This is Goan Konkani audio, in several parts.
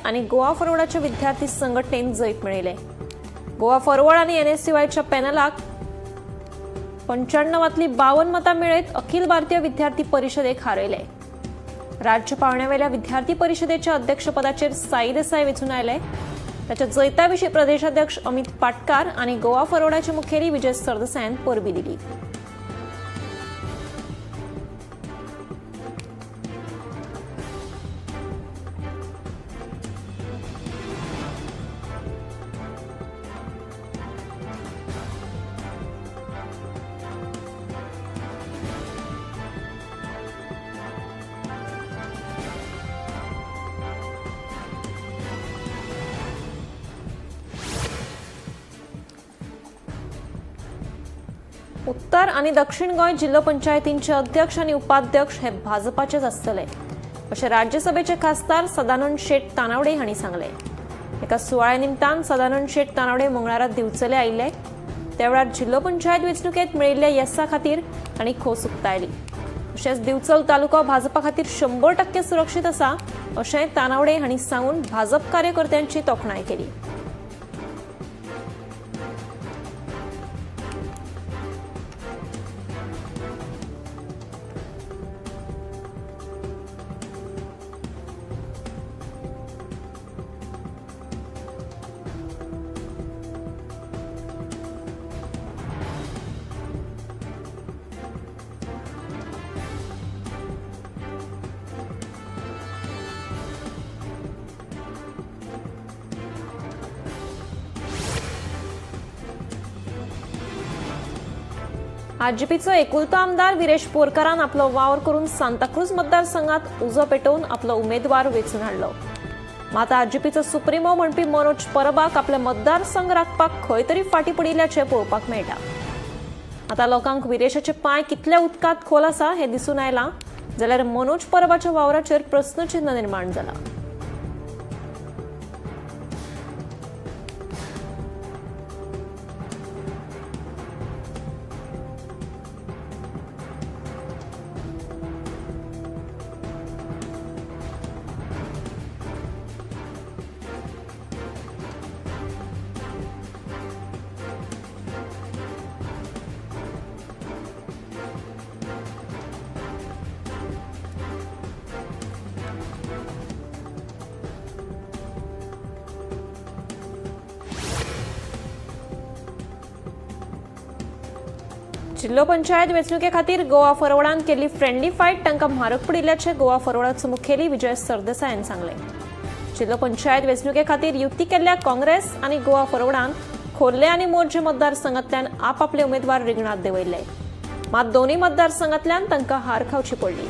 आनी गोवा फॉरवर्डाच्या विद्यार्थी संघटनेन जैत मेळयलें. गोवा फॉरवर्ड आनी एनएसयूआयच्या पॅनलाक 95तली 52 मतां मेळयत अखिल भारतीय विद्यार्थी परिशदेक हारयले. राज्य पावंड्यावेल्या विद्यार्थी परिशदेच्या अध्यक्षपदाचेर साई देसाय वेंचून आयले. ताच्या जैता विशीं प्रदेशाध्यक्ष अमित पाटकार आनी गोवा फॉरवर्डाचे मुखेली विजय सरदेसायान परबी दिली. उत्तर आनी दक्षिण गोंय जिल्लो पंचायतींचे अध्यक्ष आनी उपाध्यक्ष हे भाजपाचेच आसतले अशें राज्यसभेचे खासदार सदानंद शेट तानावडे हांणी सांगलें. एका सुवाळ्या निमतान सदानंद शेट तानावडे मंगळारा दिवचले आयिल्ले. त्या वेळार जिल्लो पंचायत वेंचणुकेंत मेळिल्ल्या येसा खातीर तांणी खोस उक्तायली. तशेंच दिवचल तालुको भाजपा खातीर 100% सुरक्षीत आसा अशेंय तानावडे हांणी सांगून भाजप कार्यकर्त्यांची तोखणाय केली. आरजीपीचो एकुलतो आमदार विरेश बोरकारान आपलो वावर करून सांताक्रूज मतदारसंघात उजो पेटोवन आपलो उमेदवार वेंचून हाडलो. मात आरजीपीचो सुप्रिमो म्हणपी मनोज परबाक आपले मतदारसंघ राखपाक खंय तरी फाटीं पडिल्ल्याचें पळोवपाक मेळटा. आतां लोकांक विरेशाचे पांय कितल्या उदकांत खोल आसा हें दिसून आयलां, जाल्यार मनोज परबाच्या वावराचेर प्रस्नचिन्न निर्माण जाला. जिल्लो पंचायत वेंचणुके खातीर गोवा फॉरवर्डान केल्ली फ्रेंडली फायट तांकां म्हारग पडिल्ल्याचें गोवा फॉरवर्डाचो मुखेली विजय सरदेसायान सांगलें. जिल्लो पंचायत वेंचणुके खातीर युती केल्ल्या काँग्रेस आनी गोवा फॉरवर्डान खोर्ले आनी मोरजे मतदारसंघांतल्यान आपापले उमेदवार रिंगणांत देंवयल्ले. मात दोनूय मतदारसंघांतल्यान तांकां हार खावची पडली.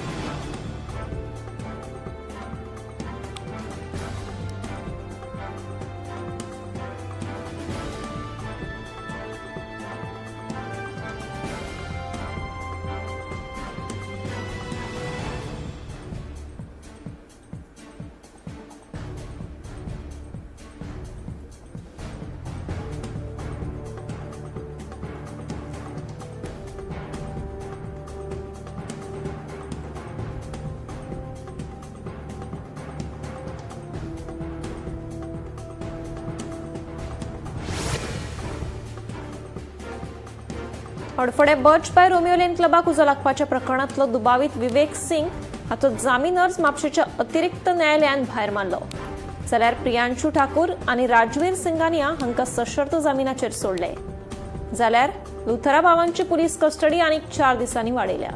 Hadfade Birch by Romeo Lane क्लबाक उजो लागपाच्या प्रकरणांतलो दुबावीत विवेक सिंग हाचो जामीन अर्ज म्हापशेच्या अतिरिक्त न्यायालयान भायर मारलो. जाल्यार प्रियांशू ठाकूर आनी राजवीर सिंगानिया हांकां सशर्त जामिनाचेर सोडले. जाल्यार लुथरा भावांची पुलीस कस्टडी आनीक 4 दिसांनी वाडयल्या.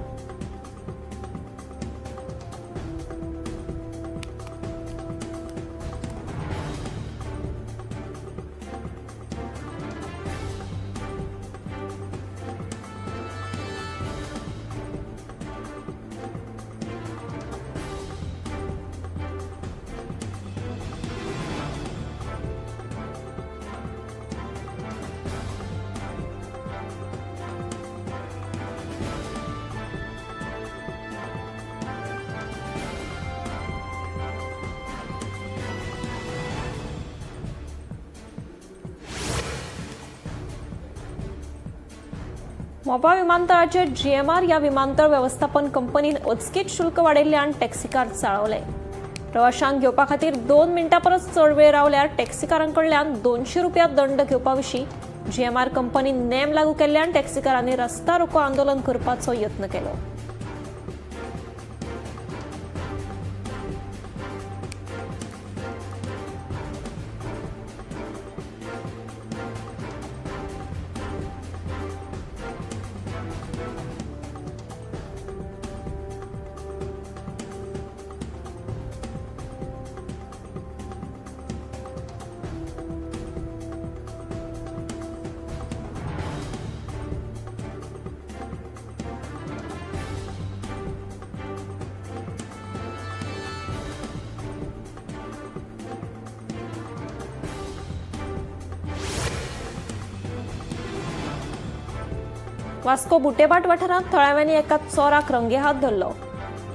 मोपा विमानतळाचेर जीएमआर ह्या विमानतळ वेवस्थापन कंपनीन अचकीत शुल्क वाडयल्ल्यान टॅक्सीकार चाळवले. प्रवाशांक घेवपा खातीर 2 मिनटां परस चड वेळ रावल्यार टॅक्सीकारां कडल्यान 200 रुपया दंड घेवपा विशीं जीएमआर कंपनीन नेम लागू केल्ल्यान टॅक्सीकारांनी रस्ता रोको आंदोलन करपाचो यत्न केलो. वास्को बुटेभाट वाठारांत थळाव्यांनी एका चोराक रंगेहात धरलो.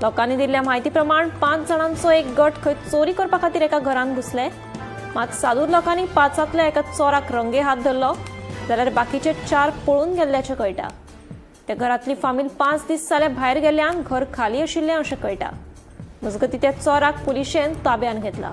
लोकांनी दिल्ल्या म्हायती प्रमाण 5 जाणांचो एक गट खंय चोरी करपा खातीर एका घरांत घुसले. मात सादूर लोकांनी 5तांतल्या एका चोराक रंगेहात धरलो, जाल्यार बाकीचे 4 पळून गेल्ल्याचें कळटा. त्या घरांतली फामील 5 दीस जाले भायर गेल्ल्यान घर खाली आशिल्लें अशें कळटा. मजगतीं त्या चोराक पुलिशेन ताब्यांत घेतला.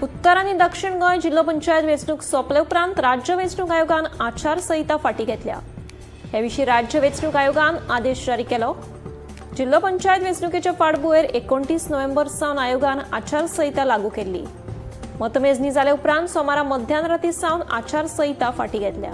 उत्तर आनी दक्षिण गोंय जिल्हो पंचायत वेंचणूक सोंपले उपरांत राज्य वेंचणूक आयोगान आचारसंहिता फाटी घेतल्या. हे विशीं राज्य वेंचणूक आयोगान आदेश जारी केलो. जिल्हो पंचायत वेंचणुकेच्या फाटभुंयेर 29 नोव्हेंबर सावन आयोगान आचारसंहिता लागू केल्ली. मतमेजणी जाले उपरांत सोमारा मध्यान राती सावन आचारसंहिता फाटी घेतल्या.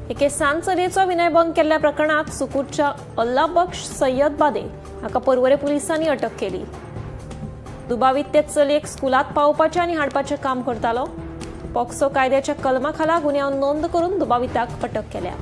एके सान चलयेचो विनयभंग केल्ल्या प्रकरणात सुकूरच्या अल्लाबक्ष सय्यद बादे हाका पर्वरे पुलिसांनी अटक केली. दुबावीत ते चलयेक स्कुलांत पावोवपाचें आनी हाडपाचें काम करतालो. पॉक्सो कायद्याच्या कलमा खाला गुन्यांव नोंद करून दुबाविताक अटक केल्या.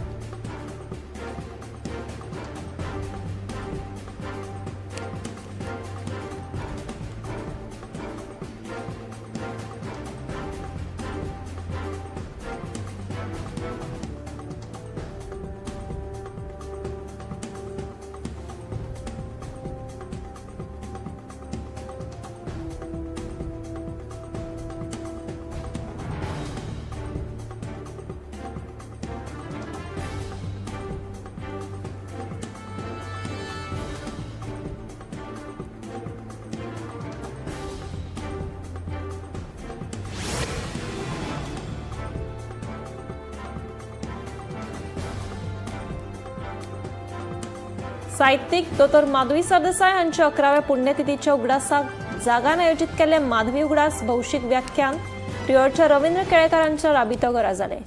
साहित्यिक दोतोर माधवी सरदेसाय हांच्या 11व्या पुण्यतिथीच्या उगडासाक जागान आयोजीत केल्ले माधवी उगडास भौशीक व्याख्यान प्रियोळच्या रवींद्र केळेकारांच्या राबितो घरा जालें.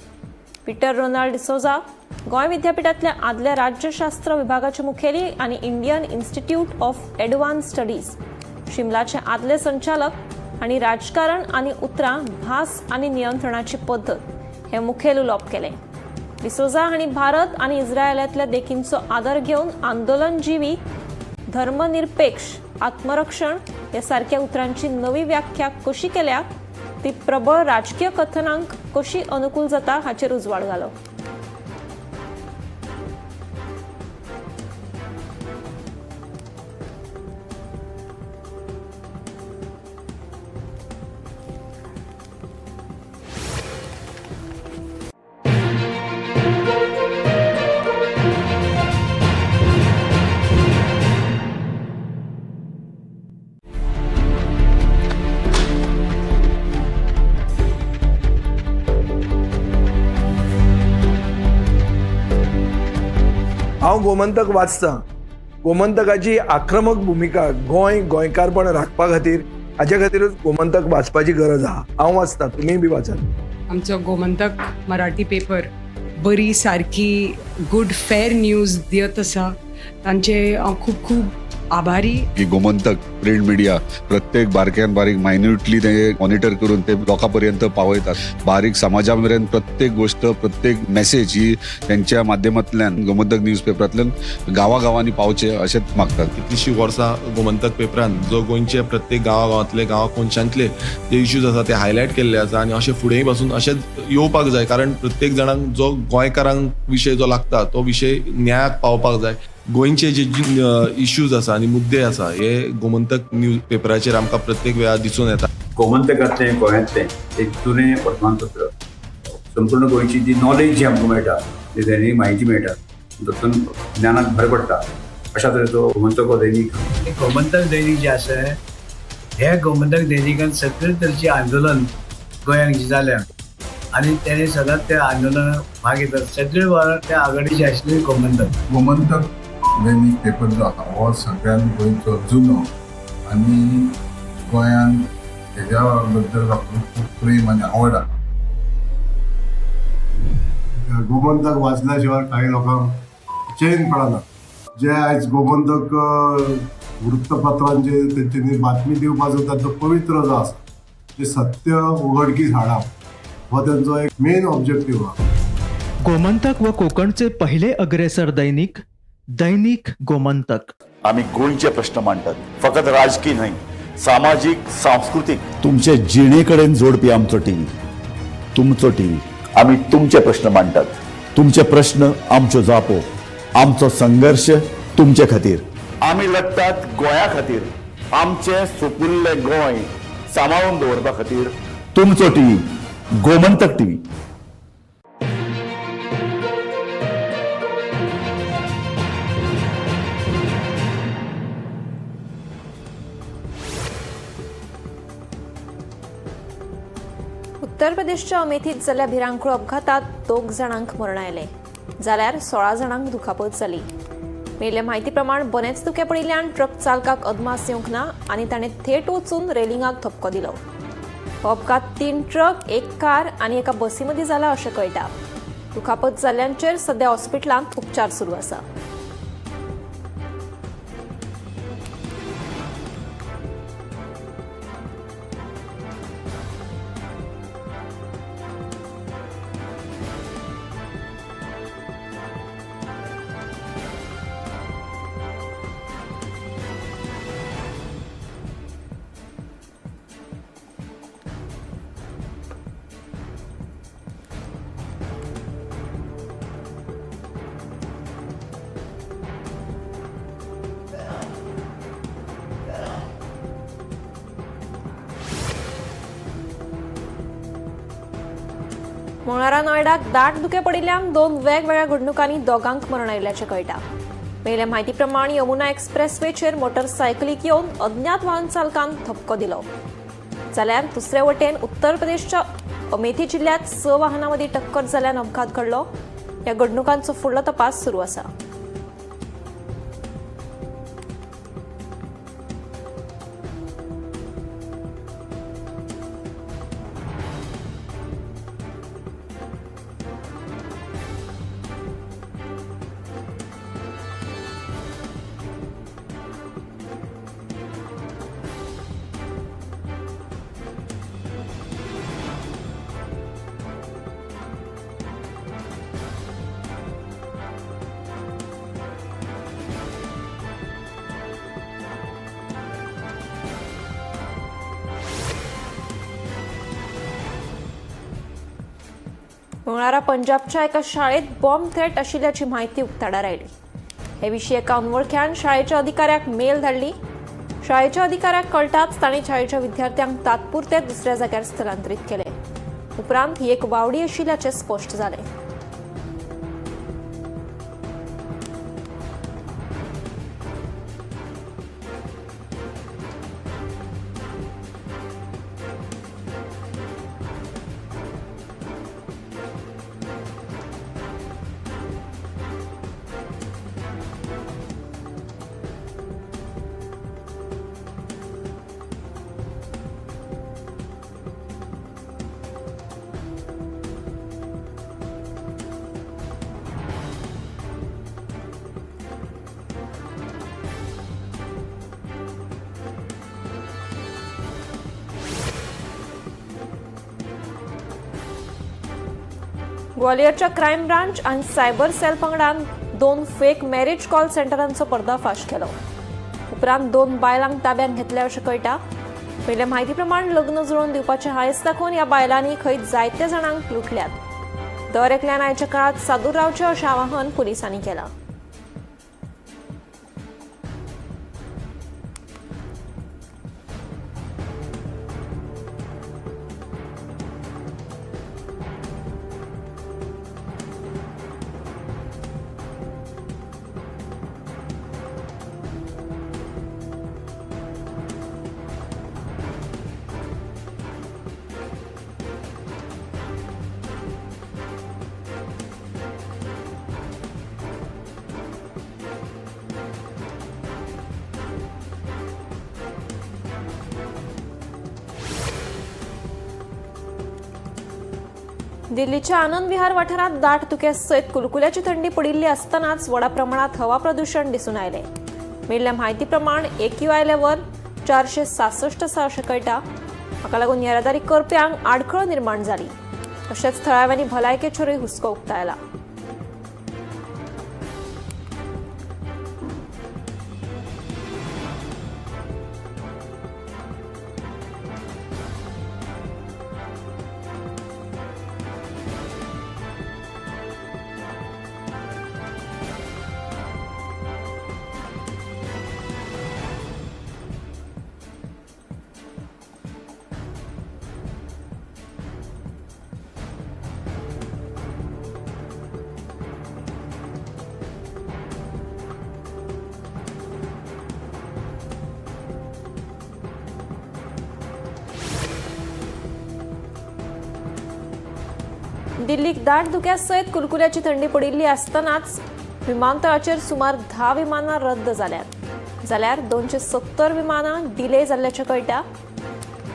पीटर रोनाल्ड डिसोजा गोंय विद्यापीठांतल्या आदल्या राज्यशास्त्र विभागाचे मुखेली आनी Indian Institute of Advance Studies शिमलाचे आदले संचालक आनी राजकारण आनी उतरां भास आनी नियंत्रणाची पद्दत हे मुखेल उलोवप केलें. डिसोजा हांणी भारत आनी इस्रायलांतल्या देखींचो आदर घेवन आंदोलनजीवी, धर्मनिरपेक्ष, आत्मरक्षण ह्या सारक्या उतरांची नवी व्याख्या कशी केल्या ती प्रबळ राजकीय कथनांक कशी अनुकूल जाता हाचेर उजवाड घालो. हांव गोमंतक वाचतां. गोमंतकाची आक्रमक भुमिका गोंय गोंयकारपण राखपा खातीर, हाजे खातीरूच गोमंतक वाचपाची गरज आहा. हांव वाचतां, तुमीय बी वाचात. आमचो गोमंतक मराठी पेपर बरी सारकी गुड फेर न्यूज दियत आसा, तांचे हांव खूब खूब आभारी. की गोमंतक प्रिंट मिडिया प्रत्येक बारक्यान बारीक मायन्युटली ते मॉनिटर करून ते लोकां पर्यंत पावयतात. बारीक समाजा मेरेन प्रत्येक गोष्ट, प्रत्येक मेसेज ही त्यांच्या माध्यमांतल्यान गोमंतक न्यूज पेपरांतल्यान गांवागांवांनी पावचे अशेंच मागतात. कितलीशीं वर्सां गोमंतक पेपरान जो गोंयचे प्रत्येक गांवागांवांतले, गांवा कोनशांतले जे इश्यूज आसा ते हायलायट केल्ले आसा आनी अशें फुडेंय पासून अशेंच येवपाक जाय, कारण प्रत्येक जाणांक जो गोंयकारांक विशय जो लागता तो विशय न्यायाक पावपाक जाय. गोंयचे जे इश्यूज आसा आनी मुद्दे आसा हे गोमंतक न्यूज पेपराचेर आमकां प्रत्येक वेळार दिसून येता. गोमंतकांतलें गोंयांतलें एक जुनें वर्तमानपत्र. संपूर्ण गोंयची जी नॉलेज जी आमकां मेळटा, जी दैनीक म्हायती मेळटा, तातूंत ज्ञानाक भर पडटा. अशा तरेचो गोमंतक हो दैनीक. गोमंतक दैनीक जें आसा, हे गोमंतक दैनिकान सगळे तरेचें आंदोलन गोंयांत जें जाल्या आनी तेणे सदांच त्या आंदोलनाक भाग घेतात. सगळे वेळार त्या आघाडीचे आशिल्ले गोमंतक. गोमंतक दैनीक पेपर जो आसा हो सगळ्यान गोंयचो जुनो आनी गोंयान हेज्या बद्दल लोकांक खूब प्रेम आनी आवड आसा. गोमंतक वाचल्या शिवाय काही लोकांक चैन पडना. जे आयज गोमंतक वृत्तपत्रांचे तेंच्यांनी बातमी दिवपाचो तांचो पवित्र जो आसा, जे सत्य उघडकीस हाडप हो तेंचो एक मेन ऑब्जेक्टीव आहा. गोमंतक व कोकणचे पहिले अग्रेसर दैनिक, दैनिक गोमंतक. आमी गोंयचे प्रश्न मांडटात, फकत राजकी न्हय, सामाजीक, सांस्कृतीक, तुमचे जिणे कडेन जोडपी आमचो टीव्ही, तुमचो टीव्ही. आमी तुमचे प्रश्न मांडटात, तुमचे प्रश्न आमच्यो जापो, आमचो संघर्श तुमचे खातीर. आमी लडटात गोंया खातीर, आमचें सुपुल्लें गोंय सांबाळून दवरपा खातीर. तुमचो टीव्ही, गोमंतक टीव्ही. उत्तर प्रदेशच्या अमेठीत जाल्ल्या भिरांकूळ अपघातात 2 जाणांक मरण आयलें जाल्यार 16 जाणांक दुखापत जाली. मेळिल्ले म्हायती प्रमाण बरेंच धुकें पडिल्ल्यान ट्रक चालकाक अदमास येवंक ना आनी ताणें थेट वचून रेलिंगाक धपको दिलो. हो अपघात 3 ट्रक, 1 कार आनी एका बसी मदीं जाला अशें कळटा. दुखापत जाल्ल्यांचेर सध्या हॉस्पिटलांत उपचार सुरू आसा. मंगळारा नोयडाक दाट धुकें पडिल्ल्यान 2 वेगवेगळ्या घडणुकांनी 2 मरण आयिल्ल्याचें कळटा. मेळिल्ले म्हायती प्रमाण यमुना एक्सप्रेसवेचेर मोटरसायकलीक येवन अज्ञात वाहन चालकान धपको दिलो. जाल्यार दुसरे वटेन उत्तर प्रदेशच्या अमेठी जिल्ल्यांत 6 वाहनां मदीं टक्कर जाल्ल्यान अपघात घडलो. ह्या घडणुकांचो फुडलो तपास सुरू आसा. मंगळारा पंजाबच्या एका शाळेत बॉम्ब थ्रेट आशिल्ल्याची म्हायती उक्ताडार आयली. हे विशीं एका अनवळख्यान शाळेच्या अधिकाऱ्याक मेल धाडली. शाळेच्या अधिकाऱ्याक कळटाच तांणी शाळेच्या विद्यार्थ्यांक तात्पुरते दुसऱ्या जाग्यार स्थलांतरीत केले. उपरांत ही एक वावडी आशिल्ल्याचें स्पश्ट जालें. ग्वालियरच्या क्रायम ब्रांच आनी सायबर सेल पंगडान 2 फेक मॅरेज कॉल सेंटरांचो पर्दाफाश केलो. उपरांत 2 बायलांक ताब्यांत घेतल्या अशें कळटा. पयल्या म्हायती प्रमाण लग्न जुळोवन दिवपाचें हांयस दाखोवन ह्या बायलांनी खंय जायत्या जाणांक लुटल्यात. दर एकल्यान आयच्या काळात सादूर रावचें अशें आवाहन पुलिसांनी केलां. दिल्लीच्या आनंद विहार वाठारात दाट धुक्या सयत कुलकुल्याची थंडी पडिल्ली असतानाच व्हडा प्रमाणात हवा प्रदूषण दिसून आयलें. मेळिल्ल्या म्हायती प्रमाण AQI level 466 आसा अशें कळटा. हाका लागून येरादारी करप्यांक आडखळ निर्माण जाली. तशेंच थळाव्यांनी भलायकेचेरूय हुस्को उक्तायला. दिल्लीक दाट धुक्या सयत कुलकुल्याची थंडी पडिल्ली आसतनाच विमानतळाचेर सुमार 10 विमानां रद्द जाल्यात, जाल्यार 270 विमानां डिले जाल्ल्याचें कळटा.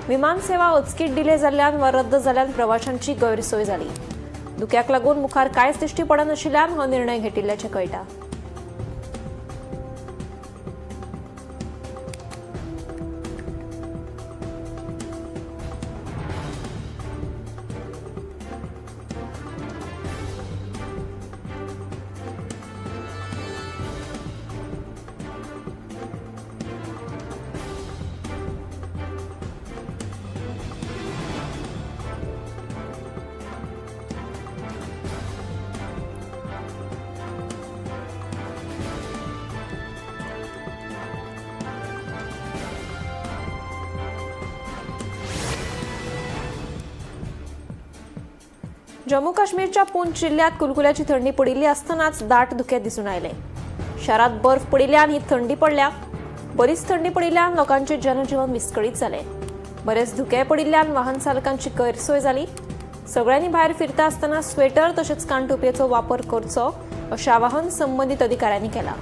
विमान सेवा अचकीत डिले जाल्ल्यान वा रद्द जाल्ल्यान प्रवाशांची गैरसोय जाली. धुक्याक लागून मुखार कांयच दिश्टी पडनाशिल्ल्यान हो निर्णय घेतिल्ल्याचें कळटा. जम्मू काश्मीरच्या पुंछ जिल्ह्यात कुलकुल्याची थंडी पडिल्ली असतानाच दाट धुके दिसून आयले. शारात बर्फ पडिल्ल्यान ही थंडी पडल्या. बरीच थंडी पडिल्ल्यान लोकांचे जनजीवन विस्कळीत जाले. बरेच धुके पडिल्ल्यान वाहन चालकांची गैरसोय जाली. सगळ्यांनी भायर फिरता असताना स्वेटर तशेंच कानटोपयेचो वापर करचो अशें आवाहन संबंदीत अधिकाऱ्यांनी केलां.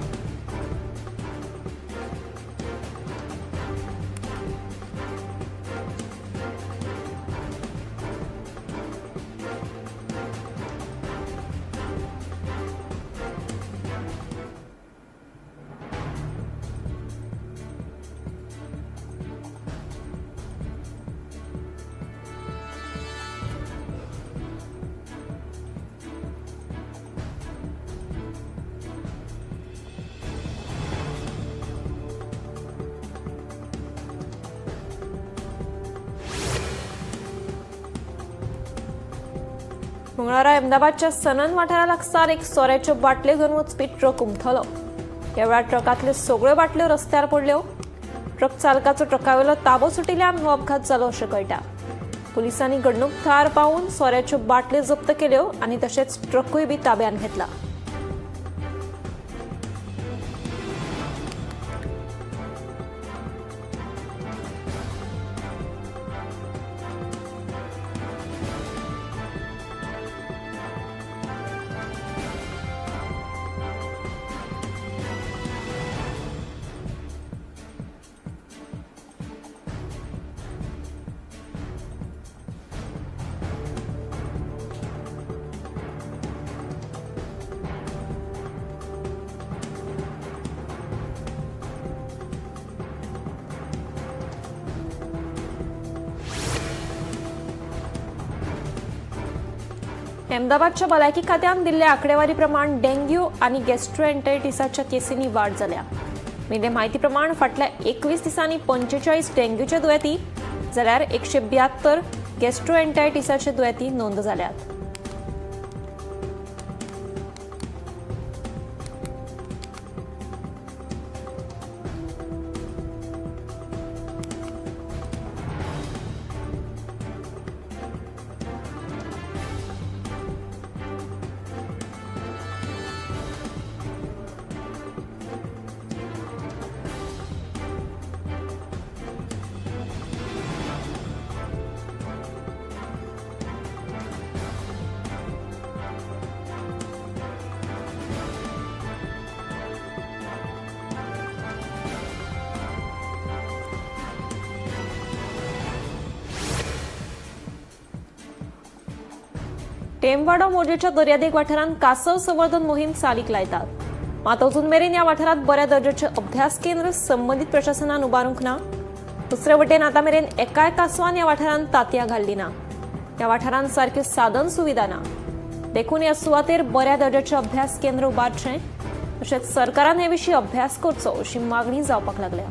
मंगळारा अहमदाबादच्या सनन वाठारा लागसार एक सोऱ्याच्यो बाटल्यो घेवन वचपी ट्रक उमथलो. ह्या वेळार ट्रकांतल्यो सगळ्यो बाटल्यो रस्त्यार पडल्यो. ट्रक चालकाचो ट्रकावेलो ताबो सुटिल्ल्यान हो अपघात जालो अशें कळटा. पुलिसांनी घडणूक थळार पावून सोऱ्याच्यो बाटल्यो जप्त केल्यो आनी तशेंच ट्रकूय बी ताब्यांत घेतला. अहमदाबादच्या भलायकी खात्यान दिल्ल्या आंकडेवारी प्रमाण डेंग्यू आनी गॅस्ट्रोएन्टेरायटिसाच्या केसींनी वाड जाल्या. मेळिल्ले म्हायती प्रमाण फाटल्या 21 दिसांनी 45 डेंग्यूचे दुयेंती जाल्यार 172 गॅस्ट्रोएन्टेरायटिसाचे दुयेंती नोंद जाल्यात. टेमवाडो मोजेच्या दर्यादेग वाठारांत कासव संवर्धन मोहीम चालीक लायतात. मात अजून मेरेन ह्या वाठारांत बऱ्या दर्जाचे अभ्यास केंद्र संबंदीत प्रशासनान उबारूंक ना. दुसरे वटेन आतां मेरेन एकाय कासवान ह्या वाठारांत तांतयां घाल्ली ना. ह्या वाठारांत सारक्यो साधन सुविधा ना, देखून ह्या सुवातेर बऱ्या दर्जाचे अभ्यास केंद्र उबारचें, तशेंच सरकारान हे विशीं अभ्यास करचो अशी मागणी जावपाक लागल्या.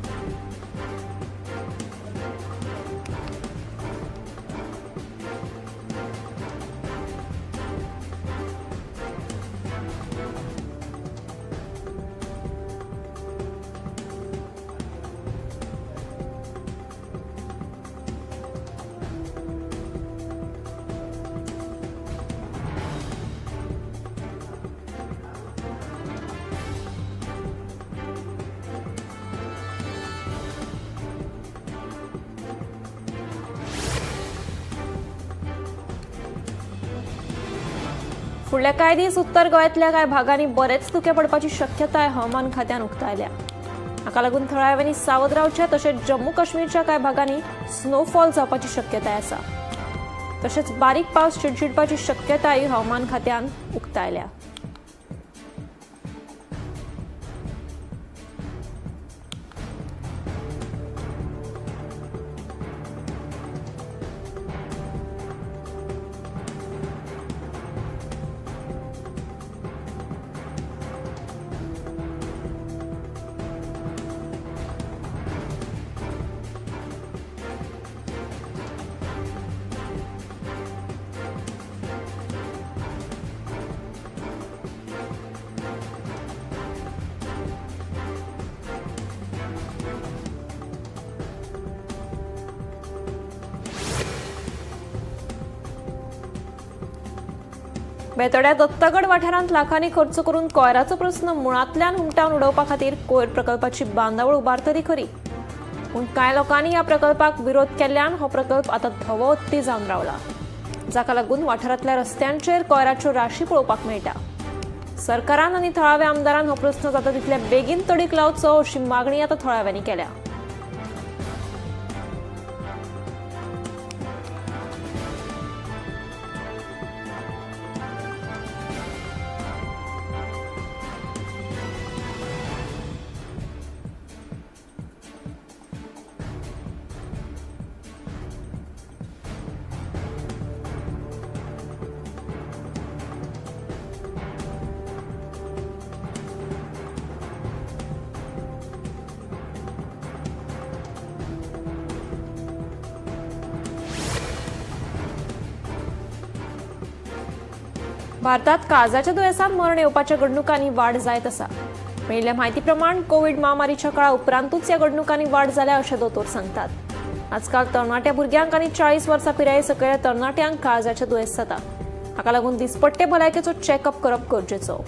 फुडल्या कांय दीस उत्तर गोंयांतल्या कांय भागांनी बरेच धुकें पडपाची शक्यताय हवामान खात्यान उक्तायल्या. हाका लागून थळाव्यांनी सावध रावचें, तशेंच जम्मू काश्मीरच्या कांय भागांनी स्नोफॉल जावपाची शक्यताय आसा. तशेंच बारीक पावस शिडशिडपाची शक्यताय हवामान खात्यान उक्तायल्या. बेतोड्या दत्तगड वाठारांत लाखांनी खर्च करून कोयराचो प्रस्न मुळांतल्यान हुमटावन उडोवपा खातीर कोयर प्रकल्पाची बांदावळ उबारतली खरी, पूण कांय लोकांनी ह्या प्रकल्पाक विरोध केल्ल्यान हो प्रकल्प आतां धवो हत्ती जावन रावला, जाका लागून वाठारांतल्या रस्त्यांचेर कोयराच्यो राशी पळोवपाक मेळटा. सरकारान आनी थळाव्या आमदारान हो प्रस्न जाता तितले बेगीन तडीक लावचो अशी मागणी आतां थळाव्यांनी केल्या. भारतात काळजाच्या दुयेंसांत मरण येवपाच्या घडणुकांनी वाड जायत आसा. मेळिल्ल्या म्हायती प्रमाण कोविड महामारीच्या काळा उपरांतूच ह्या घडणुकांनी वाड जाल्या अशें दोतोर सांगतात. आजकाल तरणाट्या भुरग्यांक आनी 40 वर्सां पिराये सकयल्या तरणाट्यांक काळजाचें दुयेंस जाता. हाका लागून दिसपट्टे भलायकेचो चॅकअप करप गरजेचो.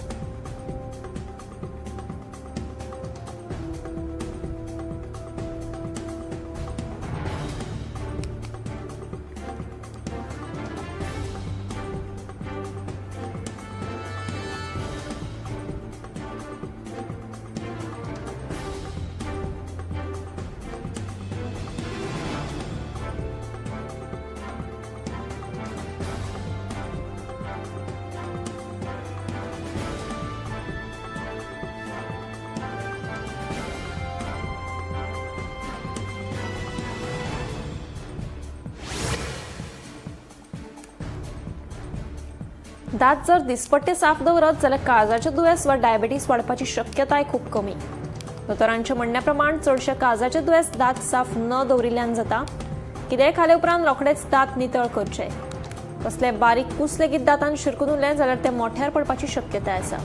दांत जर दिसपट्टे साफ दवरत जाल्यार काळजाचें दुयेंस वा डायबेटीस वाडपाची शक्यताय खूब कमी. दोतोरांच्या म्हणण्या प्रमाण चडशे काळजाचे दुयेंस दांत साफ न दवरिल्ल्यान जाता. कितेंय खाले उपरांत रोखडेच दांत नितळ करचे. कसले बारीक कूस लेगीत दांतान शिरकून उरलें जाल्यार ते मोठ्यार पडपाची शक्यताय आसा.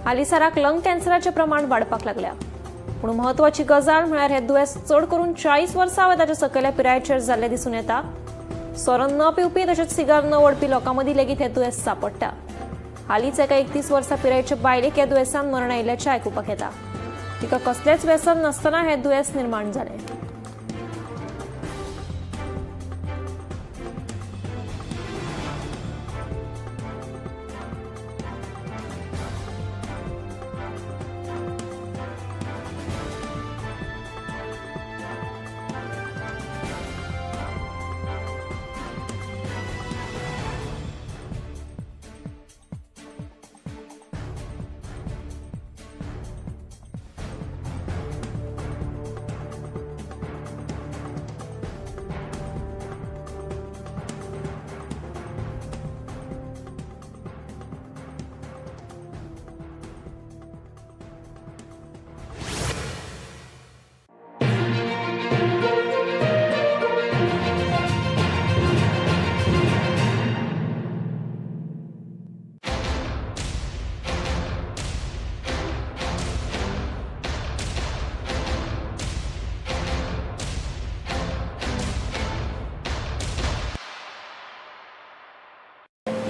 हालींसराक लंग कॅन्सराचें प्रमाण वाडपाक लागल्या. पूण म्हत्वाची गजाल म्हळ्यार हें दुयेंस चड करून 40 वर्सां वा ताच्या सकयल्या पिरायेचेर जाल्लें दिसून येता. सोरो न पिवपी तशेंच सिगार न ओडपी लोकां मदीं लेगीत हें दुयेंस सांपडटा. हालींच एका 31 वर्सां पिरायेच्या बायलेक ह्या दुयेंसान मरण आयिल्ल्याचें आयकुपाक येता. तिका कसलेंच व्यसन नासतना हें दुयेंस निर्माण जालें.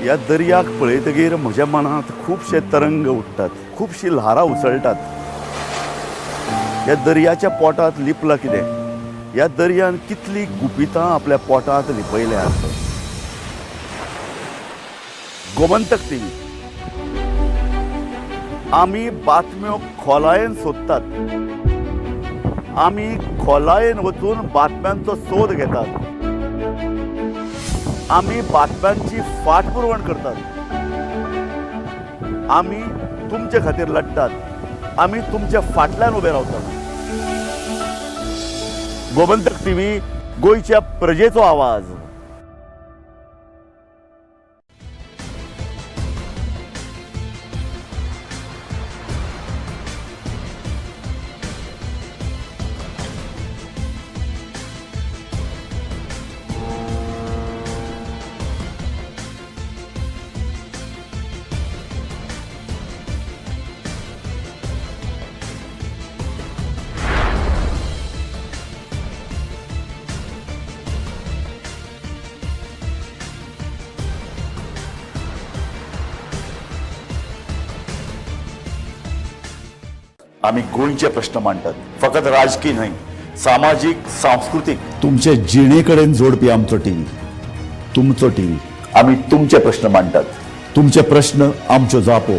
ह्या दर्याक पळयतगीर म्हज्या मनांत खुबशे तरंग उठ्ठात, खुबशीं ल्हारां उसळटात. ह्या दर्याच्या पोटांत लिपलां कितें? ह्या दर्यान कितलीं गुपितां आपल्या पोटांत लिपयल्यांत. गोमंतक टीव्ही, आमी बातम्यो खोलायेन सोदतात, आमी खोलायेन वचून बातम्यांचो सोद घेतात, आमी बातम्यांची फाटपुरवण करतात, आमी तुमचे खातीर लढटात, आमी तुमच्या फाटल्यान उबे रावतात. गोमंतक टीव्ही, गोंयच्या प्रजेचो आवाज. आमी गोंयचे प्रश्न मांडटात, फकत राजकी न्हय, सामाजीक, सांस्कृतीक. तुमचे जिणे कडेन जोडपी आमचो टीव्ही, तुमचो टीव्ही. आमी तुमचे प्रश्न मांडटात, तुमचे प्रश्न आमच्यो जापो,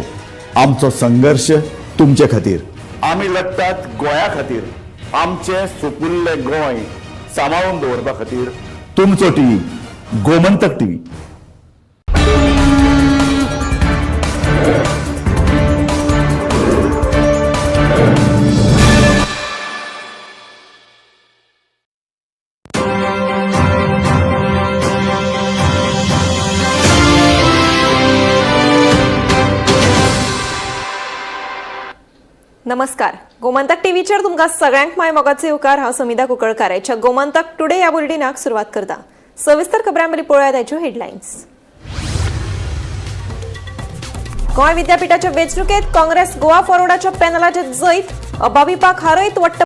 आमचो संघर्श तुमचे खातीर. आमी लढटात गोंया खातीर, आमचें सुपुल्लें गोंय सांबाळून दवरपा खातीर. तुमचो टीव्ही, गोमंतक टीव्ही. नमस्कार, गोमंतक टीव्हीचेर तुमकां सगळ्यांक माय मोगाचे येवकार. हांव समिधा कुंकळकार. आयच्या गोमंतक टुडे ह्या बुलेटिनाक सुरवात करता. सविस्तर खबरां पयलीं पळोवया आयच्यो हेडलायन्स. गोंय विद्यापीठाच्या वेंचणुकेत काँग्रेस गोवा फॉरवर्डाच्या पॅनलाचे जैत, अभाविपाक हारयत वट्ट